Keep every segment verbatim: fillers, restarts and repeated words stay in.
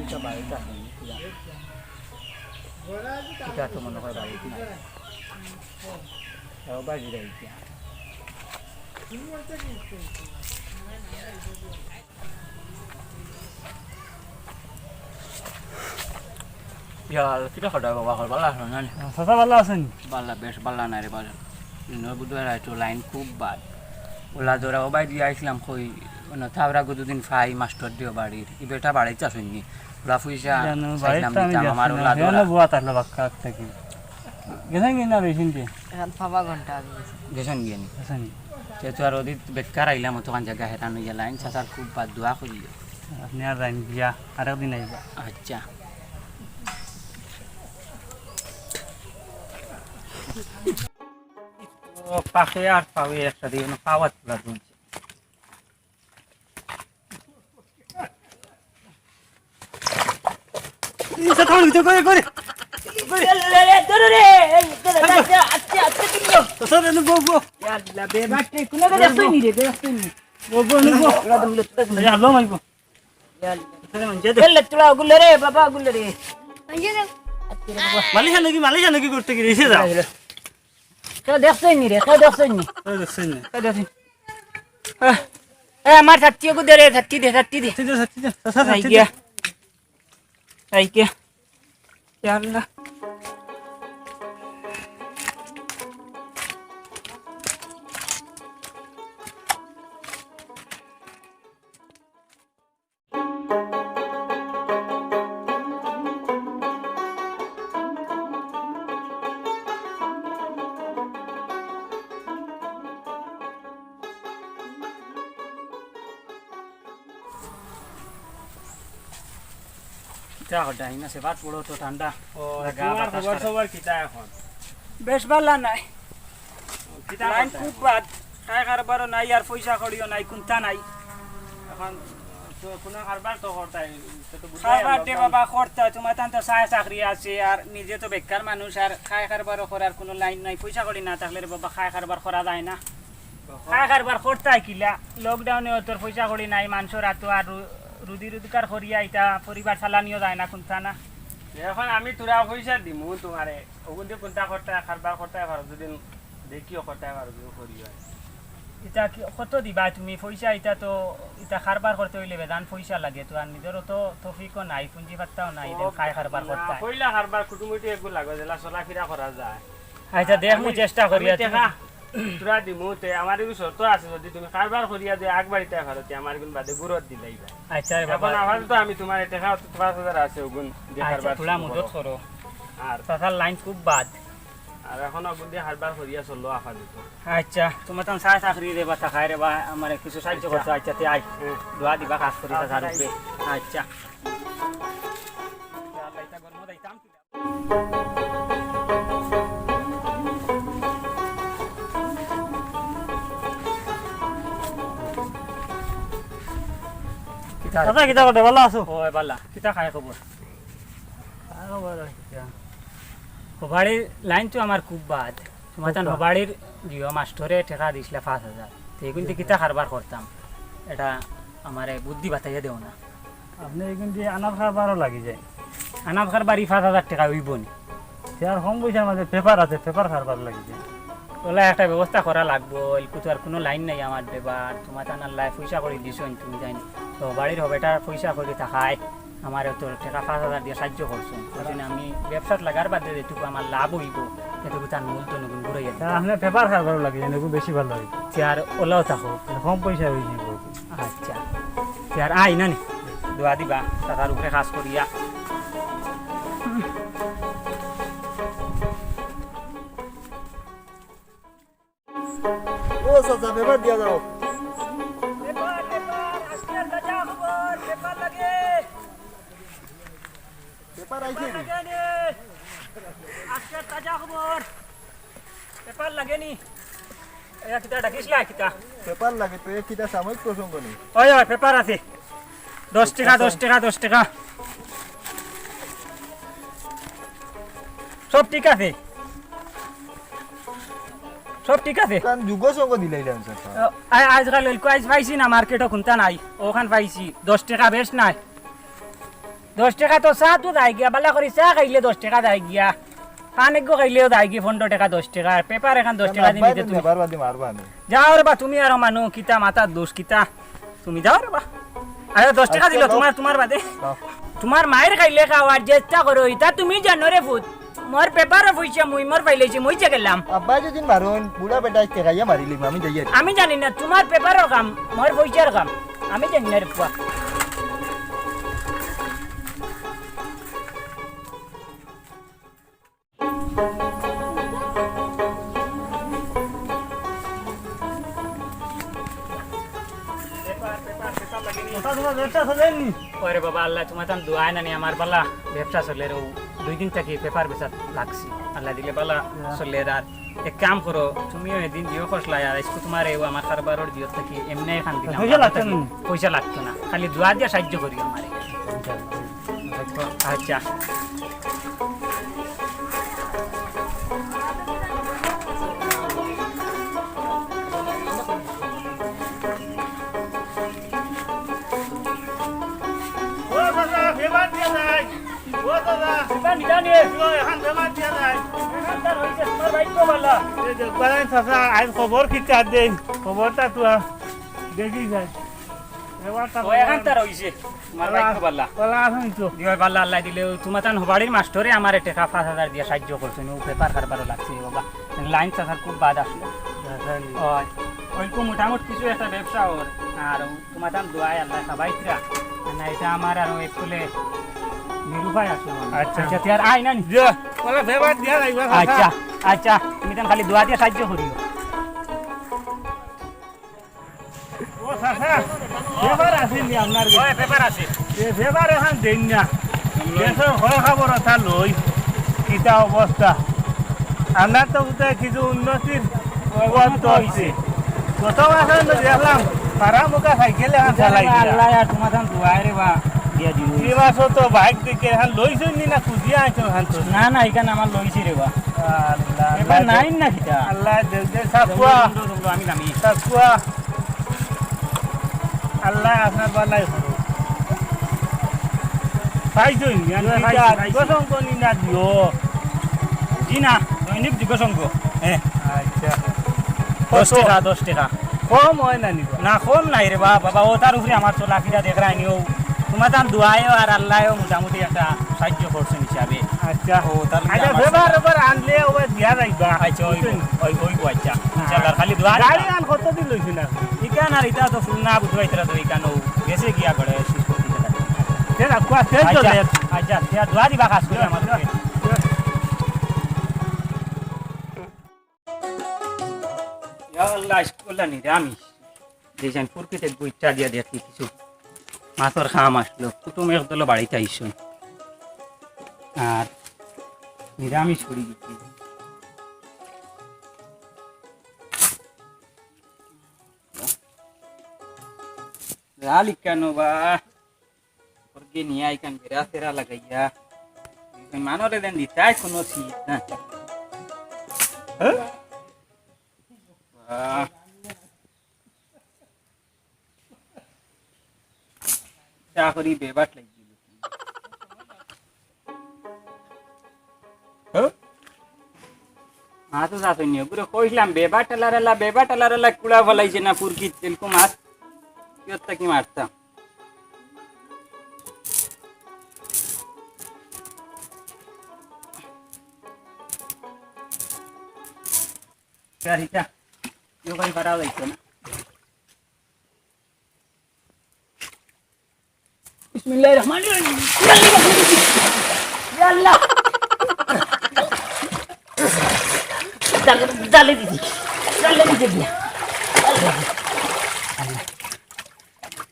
এটা বাড়িত আছে নি, কিতা? এটা তো মনে হয় বাড়িত নাই। এও বাড়ি যাই গিয়া। ইয়া, কিতা খবর বাবা, খবর ভালা আছো না? চাচা ভালা আছইন? ভালা, বেশ ভালা নাই রে বাবা। দিনর বুধবার রাইতো লাইন খুব বাদ। ওলা ধরা ও বাড়ি দিয়া আইছলাম কই, মানে, থাবরা গো দুদিন ফাই মাস্টার দিও বাড়ির। ই বেটা বাড়িত আছইন নি। ওলা পয়সা জানো, চাইছলাম বাড়িত আমি দিতাম, আমার যাচ্ছি ওলা না। ধরা। এখানে বুয়া থাকলো বাক্কা থাকি। গেছেন কি না বেশি দিন? এখন পাবা ঘন্টা আগে গেছে। গেছেন গিয়া নি? গেছেন নি? তে তো আর ওদিন বেকার আইলাম, অতখান জাগা হেরান অইয়া লাইন, চাচার খুব বাদ, দোয়া করিও। আপনি আর যাইন গিয়া, আরেক দিন আইবা। আচ্ছা। ও, পাখে আর পাওয়ে একটা দিয়ে, না, পাওয়া তোলা তুলছে। এই, স্যার, থামো, ভিতরে করে, করে। ধরো রে, এই, ধরো, আচ্ছা, আচ্ছা, আচ্ছা, তুমি যাও। স্যার, এনে বউ, বউ। ইয়া আল্লাহ, বেবাটে, কোনো কাজ দেখছই নি রে, দেখছই নি? বউ, বউ, এনে বউ। ওরা তো মিলে তুলে এই, আল্লাহ মাইবো। ইয়া আল্লাহ। স্যার, মানছে তো। এ, লে, তোরা ওগুলো রে, বাবা, ওগুলো রে। মালিশা নাকি, মালিশা নাকি করতে গেলে, এসে যাও। কেউ দেখছই নি রে, কেউ দেখছই নি? কেউ দেখছই নি? কেউ দেখছই নি? আহ, এ, আমার ছাতি ওগু দে রে, ছাতি দে, ছাতি দে। ছাতি দে, ছাতি দে, ছাতি দে। আই গিয়া। আই গিয়া। ইয়া আল্লাহ। কিতা করতাম, ইনা সেবাত পড়ো তো ঠান্ডা। ও, লাগা তোমার বাতাস খবর খারাপ। সবর কিতা এখন? বেশ ভালা নাই। কিতা লাইন করতাম খুব এখন? বাদ, খাই কারবারও নাই, আর পয়সা কড়িও নাই, কুন্তা নাই। এখন তো কোনো কারবার তো করতাই, তো, তো বুঝাই কারবার আমরা দে তো বাবা করতা, তোমার তান তো চায় চাকরি আছে, আর নিজে তো বেকার মানুষ, আর খাই কারবারও করার কোনো লাইন নাই, পয়সা কড়ি না থাকলে রে বাবা খাই কারবার করা যায় না। খাই কারবার করতাই কিলা? লকডাউনে অতর পয়সা কড়ি নাই, মানষর আতো আর রু-, রুজি রোজগার করিয়া ইতা পরিবার চালানিও যায় না, কুন্তা না। এখন আমি তোরা পয়সা দিমু তোমারে, ওগুন দিয়ে কুন্তা করতে, কারবার করতে পারো, যদি দেখিও করতে পারো, যদি করি হয়। ইতা কি, কত দিবা তুমি পয়সা? ইতা তো, ইতা কারবার করতে অইলে বেজান পয়সা লাগে তো, আর নিজরও তো তৌফিকও নাই, পুঞ্জি পাত্তাও নাই, দেন খাই কারবার না, করতে। পয়লা কারবার কুটুমুটি একগু লাগে, যেলা চলাফিরা করা যায়। আচ্ছা, আর দেখমু, আমি, চেষ্টা করি আমি আর তুমি টেকা তোরা দিমু, তে আমার এগু শর্ত আছে, যদি তুমি কারবার করিয়া যে আগ বাড়িতে পারো, তে আমার এগুন বাদে গুরত দিলাইবা। আচ্ছা রে এখন বাবা। আপাতত আমি তোমার টেকা পাঁচ হাজার আছে, ওগুন দিয়ে আচ্ছা, কারবার তোলা শুরু মদত করো। করো। আর চাচার লাইন খুব বাদ। আর এখন ওগুন দিয়ে কারবার করিয়া চলো আপাতত। আচ্ছা, তোমার তো চায় চাকরি রে বা, থাকায় রে বা, আমার কিছু সাহায্য আচ্ছা। করছো। আচ্ছা, তে আই। হুম। দোয়া দিবা, কাজ করি, আচ্ছা, চাচার আই। উপরে। আচ্ছা। কিতা? দাদা, কিতা করে? ভালা আছো? ও, ভালা। কিতা খায় খবর? আর খবর আর কিতা? হবাড়ির লাইন তো আমার খুব বাদ। তোমার তান হবাড়ির জিও মাস্টরে টেকা দিছিলা পাঁচ হাজার। তে এগুন তে কিতা কারবার করতাম? এটা আমারে বুদ্ধি বাতাইয়া দেও না। আপনি এগুন দিয়ে আনার কারবারও লাগি যায়। আনার কারবারই পাঁচ হাজার টেকা অইবো নি? সে আর কম পয়সার মাঝে পেপার আছে, পেপার কারবার লাগি যায়। ওলা একটা ব্যবস্থা করা লাগবো, এলকু তো আর কোনো লাইন নাই আমার বেবার। তোমার তান আল্লায় পয়সা কড়ি দিছইন, তুমি জানি। তো বাড়ির হবাড়ির পয়সা কড়ি থাকায় আমারে তো টেকা পাঁচ হাজার দিয়া সাহায্য করছইন। ওই জন্য আমি ব্যবসাত লাগার বাদে যেটুকু আমার লাভ অইবো, এটুকু তার মূলধন গুণ ঘুরাইয়া দিতাম। তা আপনি পেপার কারবার লাগি যায়, এটুকু বেশি ভালা অইবো। তে আর ওলাও থাকো। কম পয়সা অই যাইবো। আচ্ছা। তে আর আই না নি? দোয়া দিবা, চাচার উপরে কাজ করিয়া। ও চাচা, পেপার দিয়া যাও। পেপার, পেপার, আজকের তাজা খবর, পেপার লাগে। পেপার আইছে নি? লাগে নি? আজকের তাজা খবর। পেপার লাগে নি? এ, কিতা ডাকিছলা, কিতা? পেপার লাগে তো, এ কিতা সাময়িক প্রসঙ্গ নি? ওই, ওই, পেপার আছে। দশ টেকা, দশ টেকা, দশ টেকা। সব ঠিক আছে? সব ঠিক আছে? কারণ যুগ সঙ্গ দিলাইলাম, স্যার। আ-, আ-, আজকাল ওই কয়েস পাইছি না, মার্কেটো কুন্তা নাই, ওখান পাইছি, দশ টেকা বেশ নাই। দশ টেকা তো চা তো যায় গিয়া, বালা করি চা খাইলে দশ টেকা যায় গিয়া। পান এগু খাইলেও যায় গিয়া পনরো টেকা, দশ টেকা। আর পেপার এখান দশ টেকা দি নিতে তুমি। যাও রে বা, তুমি আরো মানু, কিতা মাথার দোষ কিতা? তুমি যাও রে বা। আরে দশ টেকা দিল তোমার, তোমার বাদে। তোমার মাইর খাইলে খাও আর চেষ্টা করো, ইতা তুমি জানো রে পুত। মোর পেপারর পয়সা মুই মোর পাইলাইছি, মুই যে গেলাম। আব্বা যদি মারুন, বুড়া বেটা টেকাইয়া মারিলিম, আমি যাই আর। আমি জানি না, তোমার পেপারর কাম, মোর পয়সার কাম। আমি জানি না রে পুয়া। ওরে বাবা, আল্লাহ তোমার তান দোয়ায় নানি আমার বালা ব্যবসা চলের। ও দুই দিন থাকি পেপার বেচাত লাগছি। আল্লাহ দিলে বালা চলের। আর এক কাম করো, তুমিও এদিন দিও খসলাই, আর আজকে তোমার এও আমার কারবারর দিও থাকি এমনি এখান দিলাম। পয়সা লাগতো না। পয়সা লাগতো না, খালি দোয়া দিয়া সাহায্য করিও আমারে। আচ্ছা। ও দাদা, বেমার দিয়া নাই। ও দাদা। বেমার নিয়া নে। ও, এখন বেমার দিয়া নাই। এখন তার হইছে, তোমার ভাগ্য বালা। এই যে, বালা চাচা, আইজ খবর কিতা দেই? খবরটা তো দেখি যাই। এবার তা ও, এখন তার হইছে। তোমার ভাগ্য বালা। বালা আছেন তো? জি অয়, বালা আল্লাহ দিলে, ওই তোমার তান হবাড়ির মাস্টরে আমারে টেকা পাঁচ হাজার দিয়া সাহায্য করছইন, ও পেপার কারবারও লাগছে বাবা। লাইন চাচার খুব বাদ আসলো। ওই, ওই তো মোটামুটি কিছু একটা ব্যবসা ওর। আর ও তোমার তান দোয়ায় আল্লাহ সবাই ইতরা। না, এটা আমার আর ওই স্কুলে নিরুপায় আছে। আচ্ছা। আচ্ছা, তুই আর আয় না নি? জি, ওরা ফেভার দিয়া লাগবে, চাচা। আচ্ছা, আচ্ছা, তুমি তান খালি দোয়া দিয়া সাহায্য করিও। ও চাচা, ফেভার আছে নি আপনার কাছে? ওই, ফেভার আছে। এ, ফেভার এখন দেন না। দেশর খয় খবর অতা লই, কিতা অবস্থা? আমরা তো উঠে কিছু উন্নতির পথ ধরছি। গত মাসে আমি দেখলাম, পাড়া মুখা সাইকেল এখন চালাই দিলা। আল্লাহ, আর তোমার দোয়ায় রে বা, দিয়া দিও। এই মাসও তো বাইক দেখে এখন লইছইন নি না, খুঁজিয়া আইছো এখন তো। না, না, এখানে আমার লইছি রে বা। আল্লাহ, এবার আল্লাহ। নাই না কিতা? আল্লাহ, দে, দে, সাফুয়া। দম, দম, দম, দম, আমি নামি। সাফুয়া। আল্লাহ আপনার বালাই করো। পাইছইন, আমি পাইছি, কিতা পাইছি। দিগসঙ্গ নি না দিও? জি না, দৈনিক দিগসঙ্গ। হ্যাঁ। আচ্ছা। দশ কত? টেকা, দশ টেকা। কম অয় না নি বা? না, কম নাই রে বা, বাবা, ও তার উপরে আমার চলাফিরা দেখরায় নি, ও তোমার তান দোয়ায়ও আর আল্লায়ও মোটামুটি একটা সাহায্য করছইন হিসাবে। আচ্ছা। ও তার আচ্ছা, আমার ফেভার সাথে। এবার আনলে ও দিয়া যাইবা। আচ্ছা, ওই, বুঝছইন? ওই, ওই, আচ্ছা। হ্যাঁ। আচ্ছা, আর খালি দোয়া গাড়ি দিবা। আন কতদিন লইছে না? ইখান আর ইটা তো ফুল না বুঝবায়, তারা তো ইখান ও গেছে গিয়া করে শেষ করতে গেলে। সে রাখো, আর তেল আচ্ছা, চলে। আচ্ছা, ইয়া দোয়া দিবা খাস করি আমার উপরে। ইয়া আল্লাহ, আজকে করলা নিরামিষ। যে যেন প্রকৃতির বইটা দিয়া দেখি কিছু মাছর খাম আসলো, কুটুম একদল বাড়িত আইছইন। আর নিরামিষ করি দিচ্ছি। লাল ইকানো বা, ওরকে নিয়া ইকান বেড়া সেরা লাগাইয়া। ইকান মানরে দেন দিতায় কোনো সিজ না। হ্যাঁ? বাহ। চা করি বেবাট লাগি গেল। হ্যাঁ? মাছ তো চাষ হয়নি। ওগুলো কইলাম, বেবাট আলার আলা, বেবাট আলার আলা কুড়া ফলাইছে না ফুরকি, তেলকু মাছ। কিয়ত থাকি মারতাম। ইটা, ইটা। ইটা করি পারা যাইতো না। বিসমিল্লাহির রহমানির রহিম। ইয়া আল্লাহ। ইয়া আল্লাহ। জাল-, জালে দিছি। জালে দিছি দিয়া।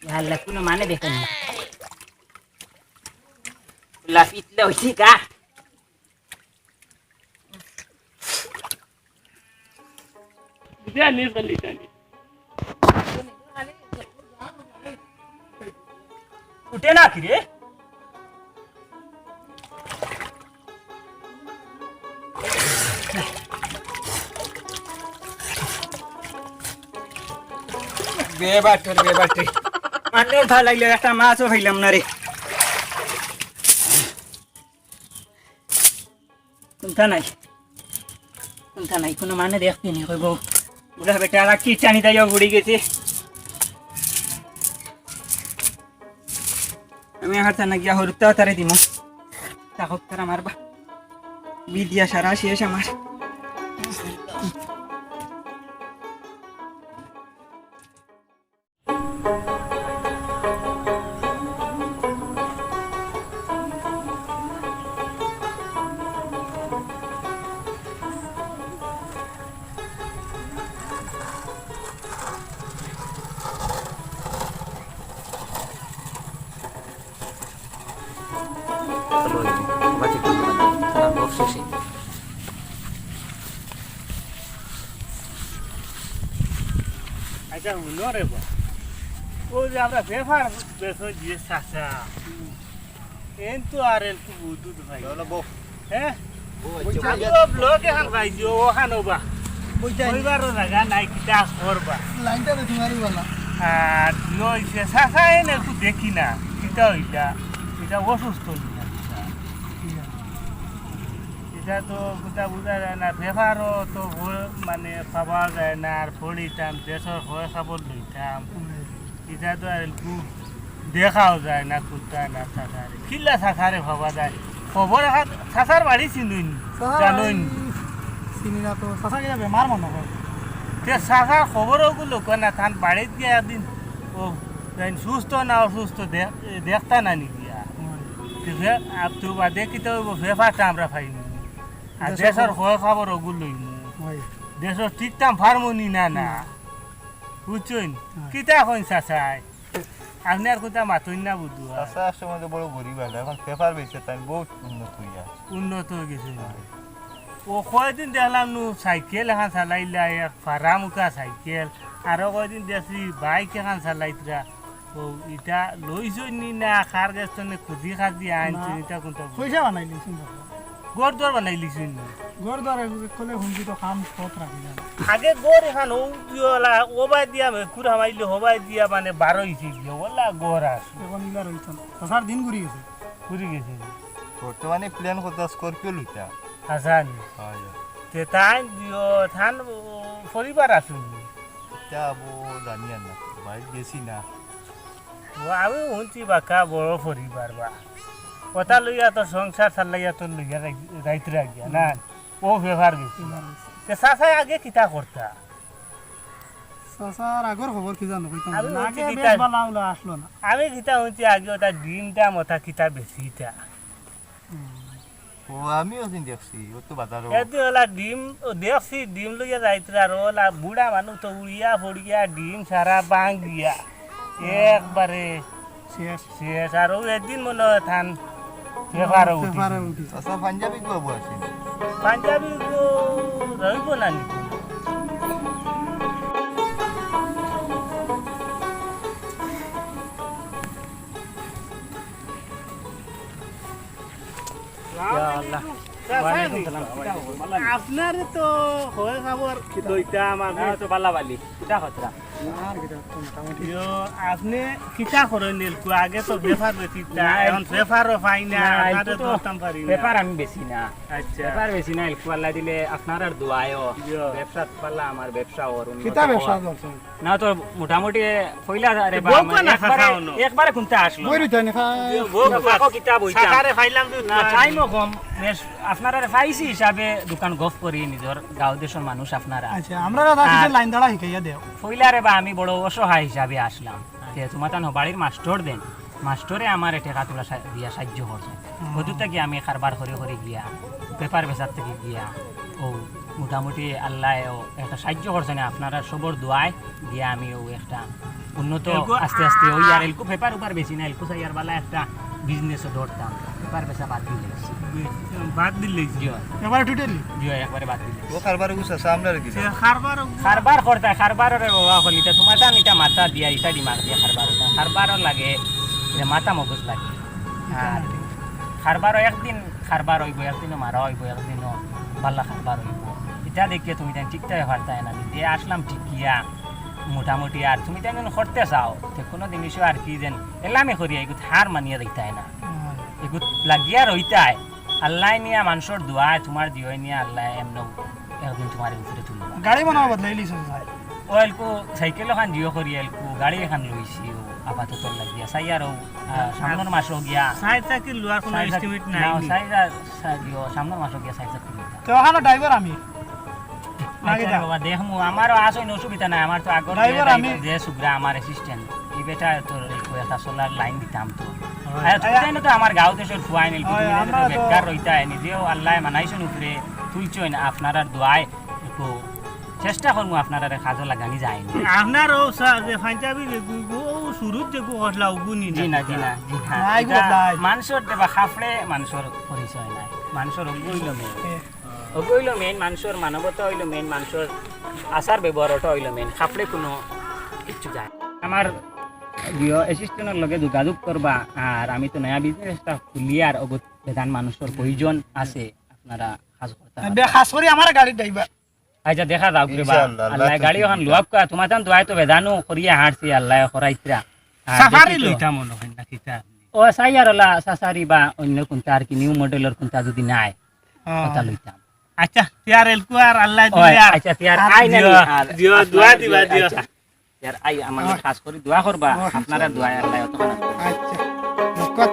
ইয়া আল্লাহ, কোনো মানে দেখেন না। লাফিতলে হইছি গা। উঠে না কি রে? বেবাটর, বেবাটর। মানে ভালা লাগলে একটা মাছও পাইলাম না রে। তা নাই, কুন্তা নাই, কুনু মানে দেখতে নি কইব। বুড়া বেটা, আর কি টানি দাইও বুড়ি গেছে। আমি আর তা না গিয়া হরুতা তারে দিমু। তা হোক তারা মারবা। বিদিয়া সারা শেষ আমার। আচ্ছা, হুনো রে বা, ও যে আমরা বেফার বেসন দিয়ে চাচা, এন তো আর একটু বুদ্ধু তো ভাই। চলো বউ। হ্যাঁ? বউ, আচ্ছা, আমি বউ। ও ব্লগ এখন পাইছি, ও ওখানো বা। বুঝাই। কইবারও জায়গা নাই, কিতা করবা। লাইনটা তো তোমারই বলা। আর লইছে, চাচা এনে একটু দেখি না, কিতা হইতা, এটা অসুস্থ হইতা। ঠিক আছে। এটা তো কথা বোঝা যায় না, বেফারও তো হ-, মানে পাওয়া যায় না, আর পড়িতাম, দেশর খয় খবর লইতাম। হুম। এটা তো আর একটু দেখাও যায় না, কুত্তা না চাচারে। কিলা চাচারে পাওয়া যায়? খবর এখন চাচার বাড়ি চিনুইন, চাচার জানুইন। বাড়ি চিনি না তো, চাচা কিনা বেমার মনে হয়। তে চাচার খবর ওগুলো কয় না, তান বাড়িত গিয়া একদিন ও যাইন সুস্থ না অসুস্থ দে-, দেখতা না নি গিয়া। হুম। তে ফে-, আর তো বাদে কিতা হইব, বেফারটা আমরা পাইনি। আর দেশর দেশর খবর। খয় খবর ওগুলো লইমু। হয়। দেশর ঠিকঠাক ফার্মনি না, না। না। বুঝছইন? হ্যাঁ। কিতা কইন চাচায়? আপনি আর কথা মাতইন না বুধু আর। চাচা একসময় তো বড় গরিব আলা, এখন বেফার বেচে তাই বহুত উন্নত হইয়া। উন্নত হয়ে গেছে। হ্যাঁ। ও কয়দিন দেখলাম নু সাইকেল এখন চালাইলা, এক ফাড়া মুখা সাইকেল, আরো কয়দিন দেখছি বাইক এখন চালাইতরা। ও ইটা লইছইন নি না, কার গেছ তনে খুজি খাজি আনছইন, না। ইটা কুনটা? পয়সা বানাইলিছইন বাবা। ঘর দুয়ার বানাইলিছইন নি? ঘর দুয়ার এগুলো করলে হুমকি তো কাম পথ রাখি না। আগে ঘর এখান ও দিওলা, ও বাই দিয়া মে কুড়া মাইলে হবাই দিয়া মানে বারো ইসে গিয়া, ওলা ঘর আছে। এখন ইলা রইছইন। চাচার দিন ঘুরি গেছে। ঘুরি গেছে। বর্তমানে প্ল্যান করতা স্করপিও লইতা। আচ্ছা নি। হয়। তে তাই দিও, থান ও পরিবার আছইন নি? ইটা বো জানি আর না, বাইর গেছি না। ও, আমি হুনছি বাক্কা বড় পরিবার বা। কথা লইয়া তো সংসার চালাইয়া তো লইয়া রাই-, রাইত রাখিয়া না। ও বেফার বেশি। বেফার বেশি। তে চাচায় আগে কিতা করতা? চাচার আগর খবর কি জানো, কইতাম আমি না। হুনছি আগে কিতা বেশ বালা উলা আসলো না। আমি কিতা হুনছি আগে ওটা ডিমটা মথা কিতা বেশি ইটা। হুম। ও, আমিও দিন দেখছি, ও তো বাজারও। এতে ওলা ডিম, ও দেখছি, ডিম লইয়া যাইতরা আর ওলা বুড়া মানুষ তো উড়িয়া পড়িয়া ডিম সারা ভাঙ্গিয়া। একবারে শেষ। শেষ। আর ও একদিন মনে হয় থান বেফারও উঠি। বেফারও উঠি। আচ্ছা, পাঞ্জাবি গো বসে। পাঞ্জাবি গো রইব না নি? ইয়া আল্লাহ। ওয়ালাইকুম সালাম। আপনারে তো খয় খবর লইতাম, আপনে তো বালা বালি। কিতা খতরা? ইয়ো, আপনে কিতা করইন এলকু? আগে তো বেফার বেচিতা, না, এখন এলকু বেফারও পাই না, না, আপনারে এলকু তো ধরতাম পারি না। বেফার আমি বেচি না। আচ্ছা। বেফার বেচি না, এলকু আল্লাহ দিলে আপনারার দোয়ায়ও। ইয়ো। ব্যবসাত পাল্লা আমার ব্যবসা ওর উন্নত কিতা ব্যবসা হয়। করছেন? না তো মোটামুটি কইলা রে বা, বউ মানে কই না একবারে, খাওয়ানো? একবারে কুনটা আসলো? বই রইতে নি, খা- বউ না, কই? বাবা, কিতা বইতা? সাকারে পাইলাম তো না, তোমার। টাইমও কম। বেশ, আপনারারে পাইছি হিসাবে দোকান গফ করি, নিজর গাঁও দেশর মানুষ আপনারা। আচ্ছা, আমরা দাদা আর কিছু লাইন দাঁড়া হিকাইয়া দেও। কইলা রে বা, আমি বড় অসহায় হিসাবে আসলাম। তে তোমার তান বাড়ির মাস্টর দেন। মাস্টরে আমারে টেকা তুলা সা-, দিয়া সাহায্য করছে। হুম। হদুর থাকি আমি কারবার করি করি গিয়া, বেফার বেচার থাকি গিয়া, ও মোটামুটি আল্লায় ও একটা সাহায্য করছে না, আপনারা সবর দোয়ায় গিয়া আমি ও একটা উন্নত এলকু আস্তে আস্তে ওই আর এলকু বেফার উপার বেশি না, এলকু চাই আর বালা একটা বিজনেসও ধরতাম, বেফার বেচা বাদ দিলে। বাদ দিলে? জি। একবারে totally? জি, একবারে বাদ দিলে। ও কারবার গুছ আছে, আমরা আর কি? সে কারবার গুছ- কারবার করতা, কারবাররে বাবা হলিতা, তোমার জান ইটা মাথা দিয়া, ইটা দিমাগ দিয়া কারবার হইতা। কারবারও লাগে যে মাথা মগজ লাগে। ইটা আর না ঠিক। কারবারও একদিন কারবার হইব, একদিনও মারা হইব, একদিনও বালা কারবার হইব। ইটা দেখিয়া তুমি তাই টিকতে পারতায় না। যে আসলাম টিকিয়া মোটামুটি, আর তুমি তাই যেন করতে চাও, যে কোনো জিনিসও আর কি যেন এলামে করিয়া এগুত হার মানিয়া দিতায় না। হুম। এগুত লাগিয়া রইতায়। আল্লায় নিয়া মানষর দোয়ায় তুমার দিওয়াই নিয়া আল্লায় এমন একদিন তুমার উপরে তুলবা। গাড়ি মনে হয় বদলাইলিছো ভাই। ও এলকু সাইকেল ওখান দিও করি এলকু গাড়ি এখান লইছি ও আপাতত লাগিয়া। চাই আর ও, আহ, সামনের মাসও গিয়া। সাইড চাকি লওয়ার কোনো সাইড চাকি, estimate নাই না, নি? সাইড আর, সাইড দিও, সামনের মাসও গিয়া সাইড চাকি লইতা। তো ওখানে ড্রাইভার আমি। আচ্ছা রে বাবা, দেখমু, আমারও আসইন অসুবিধা নাই, আমার তো আগর ড্রাইভার আমি। যে সুগ্রা আমার অ্যাসিস্ট্যান্ট, এই বেটা তোর এই কয়েকটা সোলার লাইন দিতাম তো। হয়। আরে, তুই জানো তো আমার গাঁও দেশের ফুয়াইন এলকু, হয়, তুমি আমরা তো বেকার রইতায়, নিজেও আল্লায় মানাইছইন উপরে, তুলছইন, আপনারার দোয়ায় একটু চেষ্টা করমু আপনারারে কাজও লাগানি যায়নি। আপনার ও সা-, যে পাঞ্জাবি যে গু-, গু-, ও শুরুত যে গু-, হসলা ওগু নি জি না, না, জি না, জি না। নাই গো, ইটা নাই। মানষর দেবা খাফড়ে মানষর পরিচয় নাই। মানষর ওগু অইলো মেইন। এ। ওগু অইলো মেইন, মানষর মানবতা অইলো মেইন, মানষর আচার ব্যবহার ওটা অইলো মেইন। খাফড়ে কোনো কিচ্ছু যায় না। আমার প্রিয় অ্যাসিস্ট্যান্টর লগে যোগাযোগ করবা, আর আমি তো নয়া বিজনেসটা খুলিয়ার ওগু বেদান মানষর প্রয়োজন আছে, আপনারা কাজ করতা পারবা। বে-, খাস করি আমার গাড়ির ড্রাইভার। আচ্ছা, দেখা যাউক রে বা। ইনশাআল্লাহ, আল্লাহ আল্লায় গাড়ি তৌফিক অখান দিতা। লুয়াবকা, তুমার তান দোয়ায় তো বেদানু করিয়া হারছি, আল্লায় করাইতরা। আর সাফারি দেখি তো। লইতাম মনে হয় না কিতা। ও, চাই আর ওলা, সাফারি বা অন্য কুনটা আর কি নিউ মডেলর কুনটা যদি নাই, হ্যাঁ। ওটা লইতাম। আচ্ছা, তে আর এলকু আর আল্লায় ওই, দিলে আর আচ্ছা, তে আর আর আই না দিও, নি, আর দিও, আপনারা দোয়া দিও, দিবা, দিও। আচ্ছা। তে আর আই, আমার আহ। খাস করি দোয়া করবা, আহ। আপনারা দোয়ায় আল্লায় অতখান। আচ্ছা, ধন্যবাদ।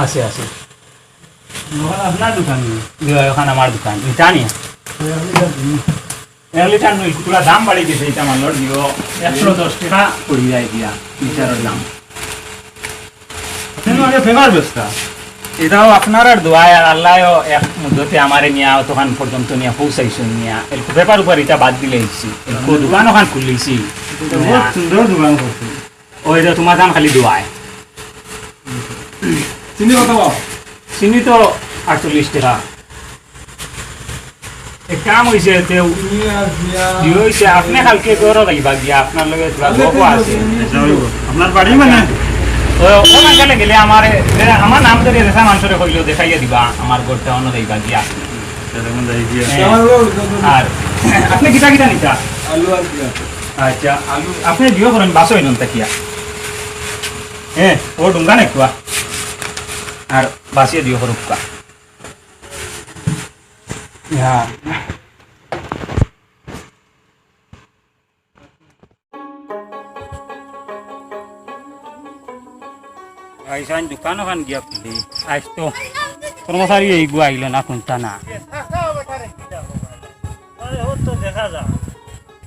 আছে, আছে। ওখানে আপনার দোকান নি? জি, ওখানে আমার দোকান। ইটা নি? এক লিটার নি, পুরা দাম বাড়ি গেছে, ইটা মানষর দিও। একশো দশ টেকা পড়ি যায় দিয়া, লিটারর দাম। আপনি আগে ফেমার ব্যবস্থা। ইটাও আপনারার দোয়ায়, আর আল্লায়ও এক মুদ্দতে আমারে নিয়া অতখান পর্যন্ত নিয়া পৌঁছাইছইন নিয়া। এর ব্যাপার উপর ইটা বাদ দিলে ইচ্ছি। এর দোকান ওখান খুললেছি। ইটা বহুত সুন্দর দোকান করছে। ওই যে তুমার দাম খালি দোয়ায়। চিনি কত? চিনি তো আটচল্লিশ টেকা। এক কাম অইছে, তেউ চিনি আর দিয়া কি অইছে, আপনে কালকে ঘরো যাইবা গিয়া, আপনার লগে কিবা কালকে গপও তো আছে। চিনি আপনার বাড়ি মানে? ও, ও না গেলে গেলে আমারে, এ, আমার নাম ধরে রেখা মানষরে কইলেও দেখাইয়া দিবা, আমার ঘরটা অনো যাইবা গিয়া। সেরকম যাই গিয়া। হ্যাঁ। আর আপনে কিতা কিতা নিতা? আলু আর কি আছে? আচ্ছা, আলু আপনে দিও করেন, বাসো ইনন তাকিয়া। হ্যাঁ, ও ডুঙ্গা নাই কুয়া। আর বাসিয়ে দিও করুক্কা। হ্যাঁ। ভাইসাব, দোকান ওখান গিয়া খুলি। আইজ তো কর্মচারী এইগু আইলো না, কুনটা না। আরে, ও তো দেখা যা।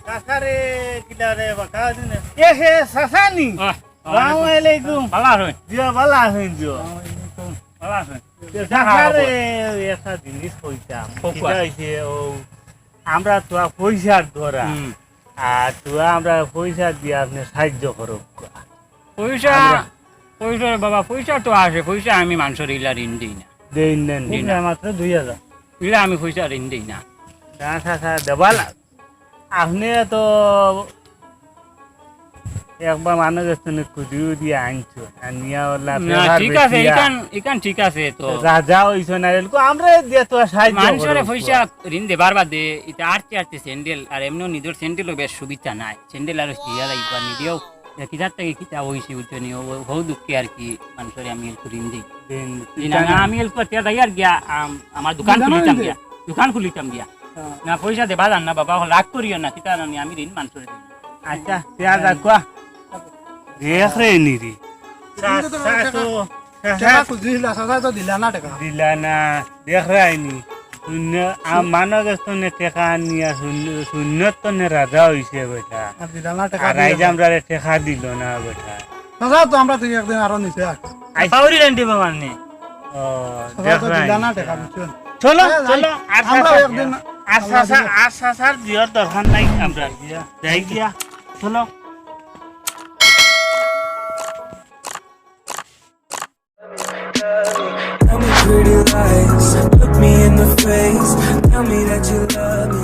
কাকারে, কিলা রে, বাকা দিনে। এ হে, চাচা নি? আহ, আসসালামু আলাইকুম। ভালা আছইন? জিও, ভালা আছইন, জিও। ভালা আছইন? এ, কাকারে, একটা জিনিস কইতাম। কও, কিতা কও। অইছে, ও, আমরা তো পয়সার ধরা। হুম। আর তো আমরা পয়সা দিয়া আপনে সাহায্য করো। পয়সা, আমরা পয়সা বাবা, পয়সা তো আছে, পয়সা আমি মানষরে ইলা ঋণ দেই না। দেইন না, দেই না। মাত্র দুই হাজার। ইলা আমি পয়সা ঋণ দেই না। না, চাচা, দেবা লাগ-, আপনে তো একবার মানুষ এখানে কুদি উদি আনছো, আনিয়া ওলা না, ঠিক আছে, ইখান, ইখান ঠিক আছে তো। রাজা অইছো না, এরকম আমরা দিয়া তো সাহায্য মানষরে করো। পয়সা ঋণ দেবার বাদে, ইটা আটতে আটতে স্যান্ডেল, আর এমনেও নিজর স্যান্ডেলও বেশ সুবিধা নাই। স্যান্ডেল আর সিয়া যাইবা নিদিও, কিতার থাকি কিতা অইছে, বুঝছো নি? ও, ও দুঃখে আর কি, মানষরে আমি একটু ঋণ দেই। ঋণ জি না, না, আমি একটু তে যাই আর গিয়া, আম-, আমার দোকান খুলিতাম গিয়া, দোকান খুলিতাম গিয়া। হ্যাঁ। না, পয়সা দেবা জান না বাবা, রাগ করিও না, কিতা জানি আমি ঋণ মানষরে দেই। আচ্ছা, তে আর রাখবা। দেখ রে নিরি। টেকা খুজিছিলা, চাচা তো দিলা না টেকা। দিলা না, দেখরায়নি। শূন্য, আ, মানুষ এখানে টেকা আনিয়া শূন্য, শূন্যর তনে রাজা অইছে বেটা। আর দিলা না টেকা, আর আইজ আমরারে টেকা দিল না বেটা। চাচা তো আমরা থেকে একদিন আরো নিচে আসি। আই পাউরি লেন দিবা মানে। ও, চাচা তো দিলা না টেকা, বুঝছো? চলো, এ, চলো, আর আমরা চাচা, একদিন আর চাচা, আর চাচার দিওর দরকার নাই আমরা। যাই গিয়া, চলো। Tell me pretty lies, look me in the face. Tell me that you love me,